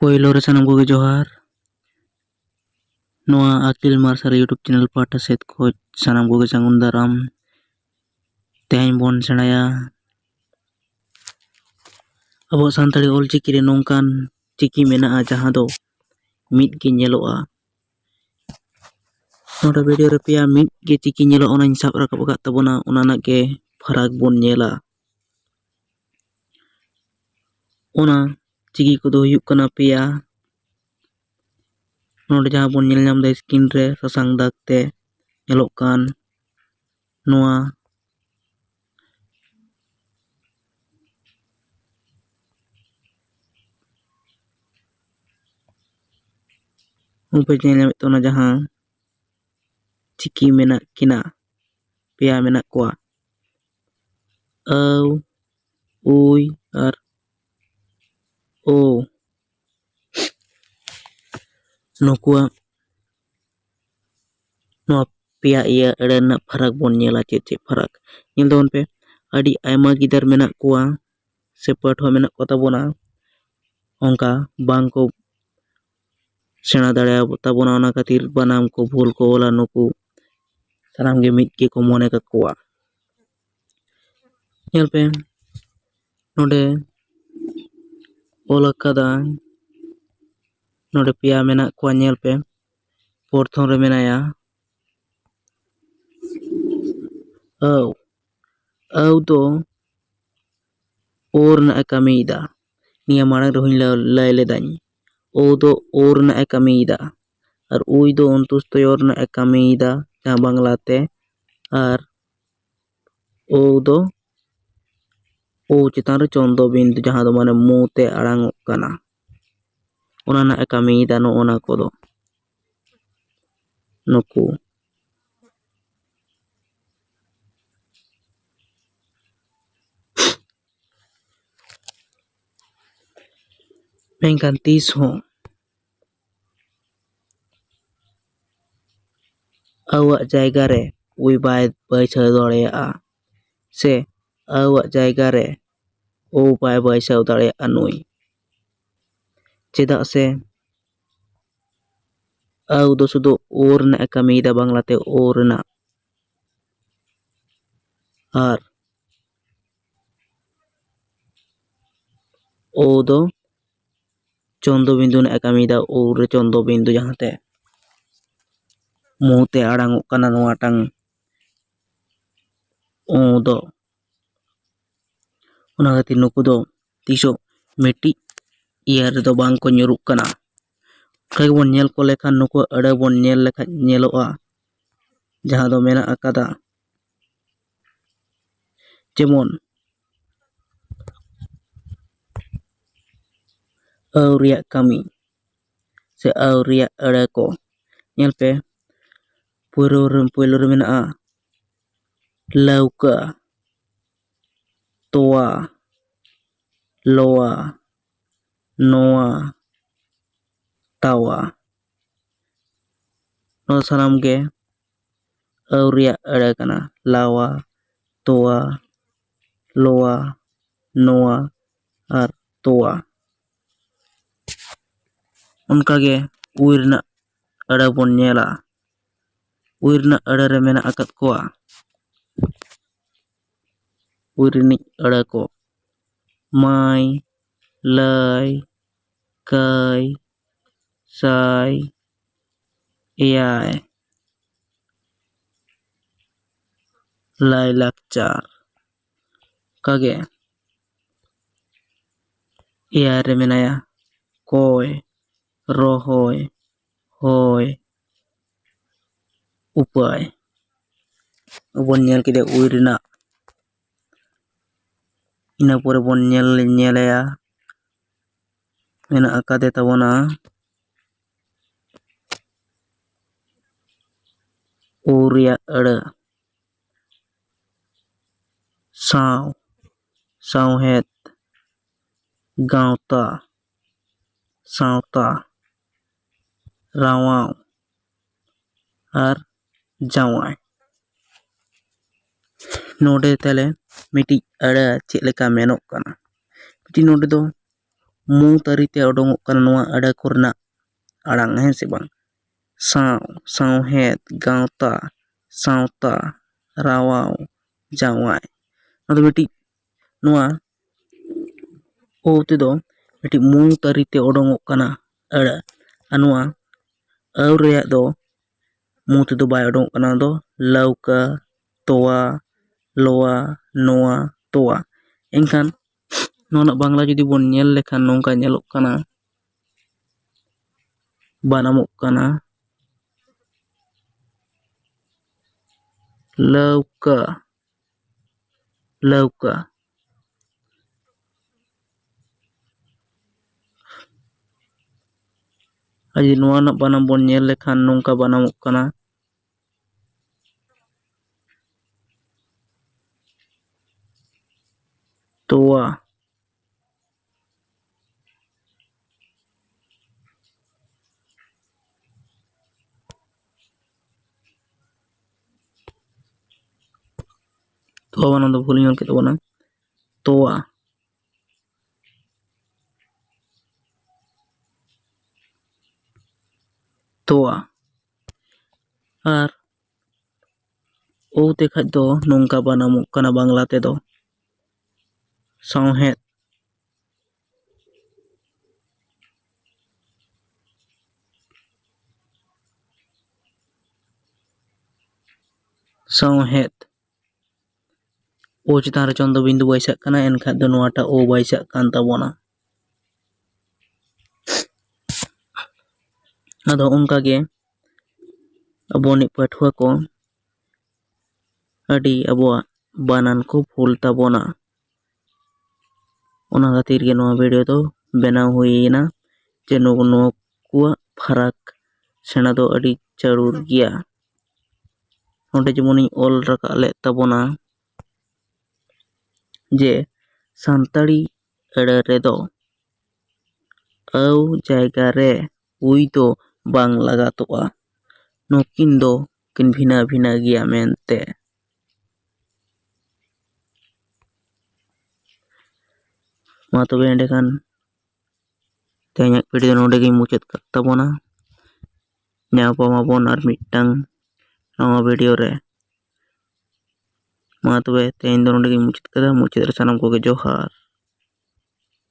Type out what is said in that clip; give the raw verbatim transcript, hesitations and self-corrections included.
ᱯᱳᱭᱞᱳ ᱨᱮ ᱥᱟᱱᱟᱢ ᱠᱚᱜᱮ ᱡᱚᱦᱟᱨ᱾ ᱱᱚᱣᱟ ᱟᱹᱠᱤᱞ ᱢᱟᱨᱥᱟᱞ YouTube ᱪᱮᱱᱮᱞ ᱯᱟᱦᱴᱟ ᱥᱮᱫ ᱠᱷᱚᱱ ᱥᱟᱱᱟᱢ ᱠᱚᱜᱮ ᱥᱟᱹᱜᱩᱱ ᱫᱟᱨᱟᱢ᱾ ᱛᱮᱦᱮᱧ ᱵᱚᱱ ᱥᱮᱬᱟᱭᱟ ᱟᱵᱚ ᱥᱟᱱᱛᱟᱲᱤ ᱚᱞᱪᱤᱠᱤ ᱨᱮ ᱱᱚᱝᱠᱟᱱ ᱪᱤᱠᱤ ᱢᱮᱱᱟᱜᱼᱟ ᱡᱟᱦᱟᱸ ᱫᱚ ᱢᱤᱫ ᱜᱮ ᱧᱮᱞᱚᱜᱼᱟ᱾ ᱱᱚᱰᱮ ᱵᱷᱤᱰᱤᱭᱳ ᱨᱮ ᱯᱮᱭᱟ ᱢᱤᱫ ᱜᱮ ᱪᱤᱠᱤ ᱧᱮᱞᱚᱜᱼᱟ, ᱚᱱᱟᱧ ᱥᱟᱵ ᱨᱟᱠᱟᱵ ᱟᱠᱟᱫ ᱛᱟᱵᱚᱱᱟ, ᱚᱱᱟ ᱨᱮᱱᱟᱜ ᱜᱮ ᱯᱷᱟᱨᱟᱠ ᱵᱚᱱ ᱧᱮᱞᱟ᱾ ᱚᱱᱟ ᱪᱤᱠᱤ ᱠᱚᱫᱚ ᱦᱩᱭᱩᱜ ᱠᱟᱱᱟ ᱯᱮᱭᱟ᱾ ᱱᱚᱰᱮ ᱡᱟᱦᱟᱸ ᱵᱚᱱ ᱧᱮᱞ ᱧᱟᱢ ᱮᱫᱟ ᱥᱠᱨᱤᱱ ᱨᱮ ᱥᱟᱥᱟᱝ ᱫᱟᱜᱽ ᱛᱮ ᱧᱮᱞᱚᱜ ᱠᱟᱱ ᱱᱚᱣᱟ, ᱩᱱᱠᱩ ᱧᱮᱞ ᱧᱟᱢᱮᱫ ᱛᱟᱵᱚᱱᱟ ᱡᱟᱦᱟᱸ ᱪᱤᱠᱤ ᱢᱮᱱᱟᱜ ᱠᱤᱱᱟ, ᱯᱮᱭᱟ ᱢᱮᱱᱟᱜ ᱠᱚᱣᱟ, ᱟᱹᱣ, ᱩᱭ ᱟᱨ ᱳ᱾ ᱱᱩᱠᱩᱣᱟᱜ ᱱᱚᱣᱟ ᱯᱮᱭᱟ ᱤᱭᱟᱹ ᱟᱹᱲᱟᱹ ᱨᱮᱱᱟᱜ ᱯᱷᱟᱨᱟᱠ ᱵᱚᱱ ᱧᱮᱞᱟ᱾ ᱪᱮᱫ ᱪᱮᱫ ᱯᱷᱟᱨᱟᱠ? ᱧᱮᱞ ᱛᱟᱵᱚᱱ ᱯᱮ, ᱟᱹᱰᱤ ᱟᱭᱢᱟ ᱜᱤᱫᱟᱹᱨ ᱢᱮᱱᱟᱜ ᱠᱚᱣᱟ ᱥᱮ ᱯᱟᱹᱴᱷᱩᱣᱟᱹ ᱢᱮᱱᱟᱜ ᱠᱚ ᱛᱟᱵᱚᱱᱟ, ᱚᱱᱠᱟ ᱵᱟᱝ ᱠᱚ ᱥᱮᱬᱟ ᱫᱟᱲᱮᱭᱟᱛᱟᱵᱚᱱᱟ᱾ ᱚᱱᱟ ᱠᱷᱟᱹᱛᱤᱨ ᱵᱟᱱᱟᱢ ᱠᱚ ᱵᱷᱩᱞ ᱠᱚ ᱚᱞᱟ ᱱᱩᱠᱩ᱾ ᱥᱟᱱᱟᱢ ᱜᱮ ᱢᱤᱫ ᱜᱮᱠᱚ ᱢᱚᱱᱮ ᱠᱟᱠᱚᱣᱟ᱾ ᱧᱮᱞ ᱯᱮ, ᱱᱚᱰᱮ ᱚᱞ ᱟᱠᱟᱫᱟ, ᱱᱚᱰᱮ ᱯᱮᱭᱟ ᱢᱮᱱᱟᱜ ᱠᱚᱣᱟ᱾ ᱧᱮᱞ ᱯᱮ, ᱯᱨᱚᱛᱷᱚᱢ ᱨᱮ ᱢᱮᱱᱟᱭᱟ ᱟᱹᱣ᱾ ᱟᱹᱣ ᱫᱚ ᱳ ᱨᱮᱱᱟᱜ ᱮ ᱠᱟᱹᱢᱤᱭᱮᱫᱟ᱾ ᱱᱤᱭᱟᱹ ᱢᱟᱲᱟᱝ ᱨᱮᱦᱚᱸᱧ ᱞᱟᱹ-, ᱞᱟᱹᱭ ᱞᱮᱫᱟᱹᱧ, ᱳ ᱫᱚ ᱳ ᱨᱮᱱᱟᱜ ᱮ ᱠᱟᱹᱢᱤᱭᱮᱫᱟ, ᱟᱨ ᱩᱭ ᱫᱚ ᱚᱱᱛᱩᱥᱛᱚᱭᱚ ᱨᱮᱱᱟᱜ ᱮ ᱠᱟᱹᱢᱤᱭᱮᱫᱟ, ᱡᱟᱦᱟᱸ ᱵᱟᱝᱞᱟ ᱛᱮ, ᱟᱨ ᱳ ᱫᱚ ᱳ ᱪᱮᱛᱟᱱ ᱨᱮ ᱪᱚᱱᱫᱚ ᱵᱤᱱᱫᱩ, ᱡᱟᱦᱟᱸ ᱫᱚ ᱢᱟᱱᱮ ᱢᱩ ᱛᱮ ᱟᱲᱟᱝ ᱚᱜ ᱠᱟᱱᱟ, ᱚᱱᱟ ᱨᱮᱱᱟᱜ ᱮ ᱠᱟᱹᱢᱤᱭᱮᱫᱟ᱾ ᱱᱚᱜᱼᱚ ᱱᱟ ᱠᱚᱫᱚ ᱱᱩᱠᱩ᱾ ᱢᱮᱱᱠᱷᱟᱱ ᱛᱤᱥ ᱦᱚᱸ ᱟᱣᱟᱜ ᱡᱟᱭᱜᱟ ᱨᱮ ᱩᱭ ᱵᱟᱭ ᱵᱟᱹᱭᱥᱟᱹᱣ ᱫᱟᱲᱮᱭᱟᱜᱼᱟ, ᱥᱮ ᱟᱣᱟᱜ ᱡᱟᱭᱜᱟ ᱨᱮ ᱳ ᱵᱟᱭ ᱵᱟᱹᱭᱥᱟᱹᱣ ᱫᱟᱲᱮᱭᱟᱜᱼᱟ ᱱᱩᱭ᱾ ᱪᱮᱫᱟᱜ ᱥᱮ ᱟᱹᱣ ᱫᱚ ᱥᱩᱫᱷᱩ ᱳ ᱨᱮᱱᱟᱜ ᱮ ᱠᱟᱹᱢᱤᱭᱮᱫᱟ, ᱵᱟᱝᱞᱟᱛᱮ ᱳ ᱨᱮᱱᱟᱜ᱾ ᱟᱨ ᱳ ᱫᱚ ᱪᱚᱱᱫᱚ ᱵᱤᱱᱫᱩ ᱨᱮᱱᱟᱜ ᱮ ᱠᱟᱹᱢᱤᱭᱮᱫᱟ, ᱳ ᱨᱮ ᱪᱚᱱᱫᱚ ᱵᱤᱱᱫᱩ, ᱡᱟᱦᱟᱸᱛᱮ ᱢᱩ ᱛᱮ ᱟᱲᱟᱝ ᱚᱜ ᱠᱟᱱᱟ ᱱᱚᱣᱟᱴᱟᱝ ᱳ ᱫᱚ᱾ ᱚᱱᱟ ᱠᱷᱟᱹᱛᱤᱨ ᱱᱩᱠᱩ ᱫᱚ ᱛᱤᱥ ᱦᱚᱸ ᱢᱤᱫᱴᱤᱡ ᱤᱭᱟᱨ ᱨᱮᱫᱚ ᱵᱟᱝ ᱠᱚ ᱧᱩᱨᱩᱜ ᱠᱟᱱᱟ᱾ ᱚᱱᱠᱟ ᱜᱮᱵᱚᱱ ᱧᱮᱞ ᱠᱚ ᱞᱮᱠᱷᱟᱱ, ᱱᱩᱠᱩᱣᱟᱜ ᱟᱹᱲᱟᱹ ᱵᱚᱱ ᱧᱮᱞ ᱞᱮᱠᱷᱟᱱ ᱧᱮᱞᱚᱜᱼᱟ, ᱡᱟᱦᱟᱸ ᱫᱚ ᱢᱮᱱᱟᱜ ᱟᱠᱟᱫᱟ, ᱡᱮᱢᱚᱱ ᱟᱹᱣ ᱨᱮᱭᱟᱜ ᱠᱟᱹᱢᱤ ᱥᱮ ᱟᱹᱣ ᱨᱮᱭᱟᱜ ᱟᱹᱲᱟᱹ ᱠᱚ᱾ ᱧᱮᱞ ᱯᱮ, ᱯᱩᱭᱞᱩ ᱨᱮ, ᱯᱩᱭᱞᱩ ᱨᱮ ᱢᱮᱱᱟᱜᱼᱟ ᱞᱟᱹᱣᱠᱟᱹ, ᱛᱚᱣᱟ, ᱞᱚᱣᱟ, ᱱᱚᱣᱟ, ᱛᱟᱣᱟ᱾ ᱱᱚᱣᱟ ᱥᱟᱱᱟᱢ ᱜᱮ ᱟᱹᱣ ᱨᱮᱭᱟᱜ ᱟᱹᱲᱟᱹ ᱠᱟᱱᱟ᱾ ᱞᱟᱣᱟ, ᱛᱚᱣᱟ, ᱞᱚᱣᱟ, ᱱᱚᱣᱟ ᱟᱨ ᱛᱚᱣᱟ᱾ ᱚᱱᱠᱟᱜᱮ ᱩᱭ ᱨᱮᱱᱟᱜ ᱟᱹᱲᱟᱹ ᱵᱚᱱ ᱧᱮᱞᱟ᱾ ᱩᱭ ᱨᱮᱱᱟᱜ ᱟᱹᱲᱟᱹ ᱨᱮ ᱢᱮᱱᱟᱜ ᱟᱠᱟᱫ ᱠᱚᱣᱟ ᱩᱭ ᱨᱤᱱᱤᱡ ᱟᱹᱲᱟᱹ ᱠᱚ: ᱢᱟᱹᱭ, ᱞᱟᱹᱭ, ᱠᱟᱹᱭ, ᱥᱟᱭ, ᱮᱭᱟᱭ, ᱞᱟᱭᱼᱞᱟᱠᱪᱟᱨ᱾ ᱚᱱᱠᱟᱜᱮ ᱮᱭᱟᱭ ᱨᱮ ᱢᱮᱱᱟᱭᱟ ᱠᱚᱭ, ᱨᱚᱦᱚᱭ, ᱦᱚᱭ, ᱩᱯᱟᱹᱭ᱾ ᱵᱚᱱ ᱧᱮᱞ ᱠᱮᱫᱟ ᱩᱭ ᱨᱮᱱᱟᱜ᱾ ᱤᱱᱟᱹ ᱯᱚᱨᱮ ᱵᱚᱱ ᱧᱮᱞ, ᱧᱮᱞᱮᱭᱟ, ᱢᱮᱱᱟᱜ ᱟᱠᱟᱫᱮ ᱛᱟᱵᱚᱱᱟ ᱩ ᱨᱮᱭᱟᱜ ᱟᱹᱲᱟᱹ᱾ ᱥᱟᱶ, ᱥᱟᱶᱦᱮᱫ, ᱜᱟᱶᱛᱟ, ᱥᱟᱶᱛᱟ, ᱨᱟᱣᱟᱣ ᱟᱨ ᱡᱟᱶᱟᱭ᱾ ᱱᱚᱰᱮ ᱛᱟᱦᱞᱮ ᱢᱤᱫᱴᱤᱡ ᱟᱹᱲᱟᱹ ᱪᱮᱫ ᱞᱮᱠᱟ ᱢᱮᱱᱚᱜ ᱠᱟᱱᱟ? ᱢᱤᱫᱴᱤᱡ ᱱᱚᱰᱮ ᱫᱚ ᱢᱩ ᱛᱟᱹᱨᱤ ᱛᱮ ᱚᱰᱚᱝᱚᱜ ᱠᱟᱱᱟ ᱱᱚᱣᱟ ᱟᱹᱲᱟᱹ ᱠᱚᱨᱮᱱᱟᱜ ᱟᱲᱟᱝ, ᱦᱮᱸ ᱥᱮ ᱵᱟᱝ? ᱥᱟᱶ, ᱥᱟᱶᱦᱮᱫ, ᱜᱟᱶᱛᱟ, ᱥᱟᱶᱛᱟ, ᱨᱟᱣᱟᱣ, ᱡᱟᱶᱟᱭ᱾ ᱱᱚᱣᱟ ᱫᱚ ᱢᱤᱫᱴᱤᱡ, ᱱᱚᱣᱟ ᱳ ᱛᱮᱫᱚ ᱢᱤᱫᱴᱤᱡ ᱢᱩ ᱛᱟᱹᱨᱤ ᱛᱮ ᱚᱰᱚᱝᱚᱜ ᱠᱟᱱᱟ ᱟᱹᱲᱟᱹ᱾ ᱟᱨ ᱱᱚᱣᱟ ᱟᱹᱣ ᱨᱮᱭᱟᱜ ᱫᱚ ᱢᱩ ᱛᱮᱫᱚ ᱵᱟᱭ ᱚᱰᱚᱝᱚᱜ ᱠᱟᱱᱟ, ᱚᱱᱟ ᱫᱚ ᱞᱟᱹᱣᱠᱟᱹ, ᱛᱚᱣᱟ, ᱞᱚᱣᱟ, ᱱᱚᱣᱟ, ᱛᱚᱣᱟ᱾ ᱮᱱᱠᱷᱟᱱ ᱱᱚᱣᱟ ᱨᱮᱱᱟᱜ ᱵᱟᱝᱞᱟ ᱡᱩᱫᱤ ᱵᱚᱱ ᱧᱮᱞ ᱞᱮᱠᱷᱟᱱ ᱱᱚᱝᱠᱟ ᱧᱮᱞᱚᱜ ᱠᱟᱱᱟ, ᱵᱟᱱᱟᱢᱚᱜ ᱠᱟᱱᱟ ᱞᱟᱹᱣᱠᱟᱹ, ᱞᱟᱹᱣᱠᱟᱹ᱾ ᱟᱨ ᱡᱩᱫᱤ ᱱᱚᱣᱟ ᱨᱮᱱᱟᱜ ᱵᱟᱱᱟᱢ ᱵᱚᱱ ᱧᱮᱞ ᱞᱮᱠᱷᱟᱱ ᱱᱚᱝᱠᱟ ᱵᱟᱱᱟᱢᱚᱜ ᱠᱟᱱᱟ, ᱛᱚᱣᱟ᱾ ᱛᱚᱣᱟ ᱵᱟᱱᱟᱢ ᱫᱚ ᱵᱷᱩᱞ ᱧᱮᱞ ᱠᱮᱫ ᱛᱟᱵᱚᱱᱟ, ᱛᱚᱣᱟ᱾ ᱛᱚᱣᱟ᱾ ᱟᱨ ᱳ ᱛᱮ ᱠᱷᱟᱡ ᱫᱚ ᱱᱚᱝᱠᱟ ᱵᱟᱱᱟᱢᱚᱜ ᱠᱟᱱᱟ ᱵᱟᱝᱞᱟ ᱛᱮᱫᱚ ᱥᱟᱶᱦᱮᱫ᱾ ᱥᱟᱶᱦᱮᱫ᱾ ᱳ ᱪᱮᱛᱟᱱ ᱨᱮ ᱪᱚᱱᱫᱚ ᱵᱤᱱᱫᱩ ᱵᱟᱹᱭᱥᱟᱹᱜ ᱠᱟᱱᱟ, ᱮᱱᱠᱷᱟᱱ ᱫᱚ ᱱᱚᱣᱟᱴᱟᱜ ᱳ ᱵᱟᱹᱭᱥᱟᱹᱜ ᱠᱟᱱ ᱛᱟᱵᱚᱱᱟ᱾ ᱟᱫᱚ ᱚᱱᱠᱟ ᱜᱮ ᱟᱵᱚ ᱨᱤᱱᱤᱡ ᱯᱟᱹᱴᱷᱩᱣᱟᱹ ᱠᱚ ᱟᱹᱰᱤ ᱟᱵᱚᱣᱟᱜ ᱵᱟᱱᱟᱱ ᱠᱚ ᱵᱷᱩᱞ ᱛᱟᱵᱚᱱᱟ᱾ ᱚᱱᱟ ᱠᱷᱟᱹᱛᱤᱨ ᱜᱮ ᱱᱚᱣᱟ ᱵᱷᱤᱰᱤᱭᱳ ᱫᱚ ᱵᱮᱱᱟᱣ ᱦᱩᱭ ᱮᱱᱟ, ᱡᱮ ᱱᱩᱠᱩ, ᱱᱩᱠᱩᱣᱟᱜ ᱯᱷᱟᱨᱟᱠ ᱥᱮᱬᱟ ᱫᱚ ᱟᱹᱰᱤ ᱡᱟᱹᱨᱩᱲ ᱜᱮᱭᱟ᱾ ᱱᱚᱰᱮ ᱡᱮᱢᱚᱱᱤᱧ ᱚᱞ ᱨᱟᱠᱟᱵ ᱞᱮᱫ ᱛᱟᱵᱚᱱᱟ ᱡᱮ ᱥᱟᱱᱛᱟᱲᱤ ᱟᱹᱲᱟᱹ ᱨᱮᱫᱚ ᱟᱹᱣ ᱡᱟᱭᱜᱟ ᱨᱮ ᱩᱭ ᱫᱚ ᱵᱟᱝ ᱞᱟᱜᱟᱛᱚᱜᱼᱟ᱾ ᱱᱩᱠᱤᱱ ᱫᱚ ᱠᱤᱱ ᱵᱷᱤᱱᱟᱹ ᱵᱷᱤᱱᱟᱹ ᱜᱮᱭᱟ ᱢᱮᱱᱛᱮ᱾ ᱢᱟ ᱛᱚᱵᱮ ᱮᱸᱰᱮᱠᱷᱟᱱ ᱛᱮᱦᱮᱧᱟᱜ ᱵᱷᱤᱰᱤᱭᱳ ᱫᱚ ᱱᱚᱰᱮ ᱜᱤᱧ ᱢᱩᱪᱟᱹᱫ ᱠᱟᱜ ᱛᱟᱵᱚᱱᱟ᱾ ᱧᱟᱯᱟᱢ ᱟᱵᱚᱱ ᱟᱨ ᱢᱤᱫᱴᱟᱝ ᱱᱟᱣᱟ ᱵᱷᱤᱰᱤᱭᱳ ᱨᱮ᱾ ᱢᱟ ᱛᱚᱵᱮ ᱛᱮᱦᱮᱧ ᱫᱚ ᱱᱚᱰᱮ ᱜᱤᱧ ᱢᱩᱪᱟᱹᱫ ᱠᱟᱫᱟ᱾ ᱢᱩᱪᱟᱹᱫ ᱨᱮ ᱥᱟᱱᱟᱢ ᱠᱚᱜᱮ ᱡᱚᱦᱟᱨ᱾